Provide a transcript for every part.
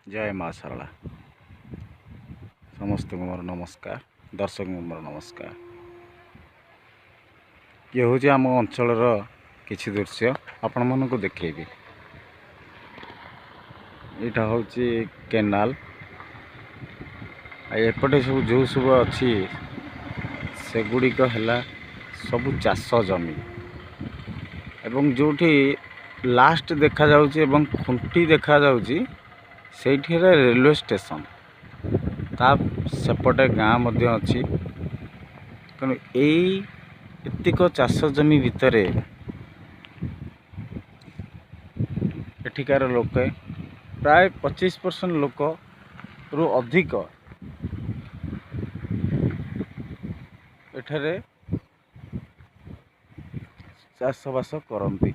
ଜୟ ମା ଶାରଳା। ସମସ୍ତଙ୍କୁ ମୋର ନମସ୍କାର, ଦର୍ଶକଙ୍କୁ ମୋର ନମସ୍କାର। ଇଏ ହେଉଛି ଆମ ଅଞ୍ଚଳର କିଛି ଦୃଶ୍ୟ ଆପଣମାନଙ୍କୁ ଦେଖେଇବି। ଏଇଟା ହେଉଛି କେନାଲ, ଆଉ ଏପଟେ ସବୁ ଯେଉଁ ସବୁ ଅଛି ସେଗୁଡ଼ିକ ହେଲା ସବୁ ଚାଷ ଜମି। ଏବଂ ଯେଉଁଠି ଲାଷ୍ଟ ଦେଖାଯାଉଛି ଏବଂ ଖୁଣ୍ଟି ଦେଖାଯାଉଛି, ସେଇଠି ହେଲା ରେଲୱେ ଷ୍ଟେସନ। ତା ସେପଟେ ଗାଁ ମଧ୍ୟ ଅଛି। ତେଣୁ ଏଇ ଏତିକ ଚାଷ ଜମି ଭିତରେ ଏଠିକାର ଲୋକେ ପ୍ରାୟ 25% ଲୋକରୁ ଅଧିକ ଏଠାରେ ଚାଷବାସ କରନ୍ତି।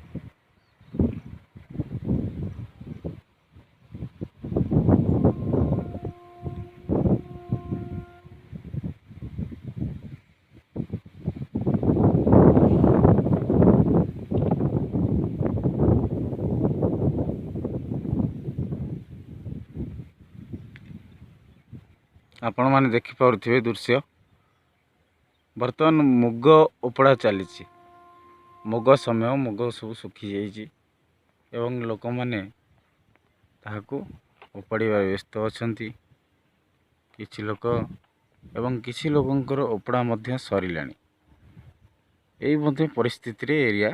ଆପଣମାନେ ଦେଖିପାରୁଥିବେ ଦୃଶ୍ୟ। ବର୍ତ୍ତମାନ ମୁଗ ଓପଡ଼ା ଚାଲିଛି, ମୁଗ ସମୟ, ମୁଗ ସବୁ ଶୁଖିଯାଇଛି ଏବଂ ଲୋକମାନେ ତାହାକୁ ଓପାଡ଼ିବାରେ ବ୍ୟସ୍ତ ଅଛନ୍ତି। କିଛି ଲୋକ ଏବଂ କିଛି ଲୋକଙ୍କର ଓପଡ଼ା ମଧ୍ୟ ସରିଲାଣି। ଏଇ ମଧ୍ୟ ପରିସ୍ଥିତିରେ ଏରିଆ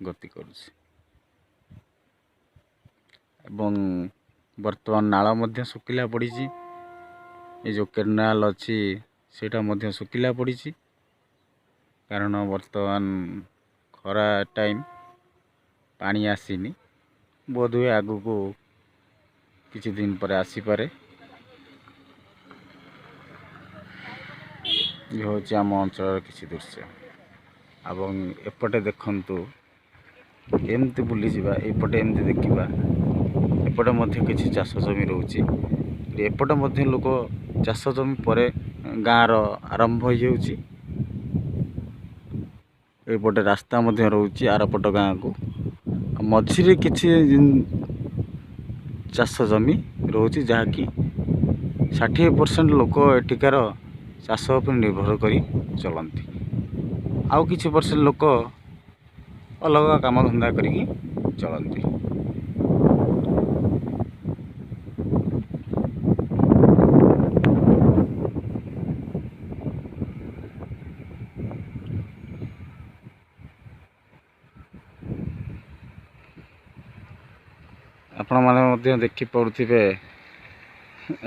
ଗତି କରୁଛି ଏବଂ ବର୍ତ୍ତମାନ ନାଳ ମଧ୍ୟ ଶୁଖିଲା ପଡ଼ିଛି। ଏ ଯେଉଁ କେନାଲ ଅଛି ସେଇଟା ମଧ୍ୟ ଶୁଖିଲା ପଡ଼ିଛି, କାରଣ ବର୍ତ୍ତମାନ ଖରା ଟାଇମ୍, ପାଣି ଆସିନି। ବୋଧହୁଏ ଆଗକୁ କିଛି ଦିନ ପରେ ଆସିପାରେ। ଇଏ ହେଉଛି ଆମ ଅଞ୍ଚଳର କିଛି ଦୃଶ୍ୟ। ଏବଂ ଏପଟେ ଦେଖନ୍ତୁ, ଏମିତି ବୁଲିଯିବା, ଏପଟେ ଏମିତି ଦେଖିବା, ଏପଟେ ମଧ୍ୟ କିଛି ଚାଷ ଜମି ରହୁଛି। ଏପଟେ ମଧ୍ୟ ଲୋକ ଚାଷ ଜମି ପରେ ଗାଁର ଆରମ୍ଭ ହେଇଯାଉଛି। ଏପଟେ ରାସ୍ତା ମଧ୍ୟ ରହୁଛି ଆରପଟ ଗାଁକୁ। ମଝିରେ କିଛି ଚାଷ ଜମି ରହୁଛି, ଯାହାକି 60% ଲୋକ ଏଠିକାର ଚାଷ ଉପରେ ନିର୍ଭର କରି ଚଳନ୍ତି। ଆଉ କିଛି ପରସେଣ୍ଟ ଲୋକ ଅଲଗା କାମଧନ୍ଦା କରିକି ଚଳନ୍ତି। ଆପଣମାନେ ମଧ୍ୟ ଦେଖିପାରୁଥିବେ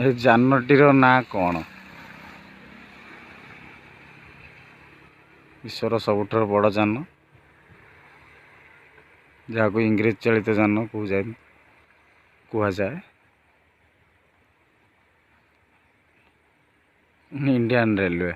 ଏ ଯାନଟିର ନାଁ କ'ଣ। ବିଶ୍ୱର ସବୁଠାରୁ ବଡ଼ ଯାନ, ଯାହାକୁ ଇଂରେଜ ଚାଳିତ ଯାନ କୁହାଯାଏ, ଇଣ୍ଡିଆନ୍ ରେଲୱେ।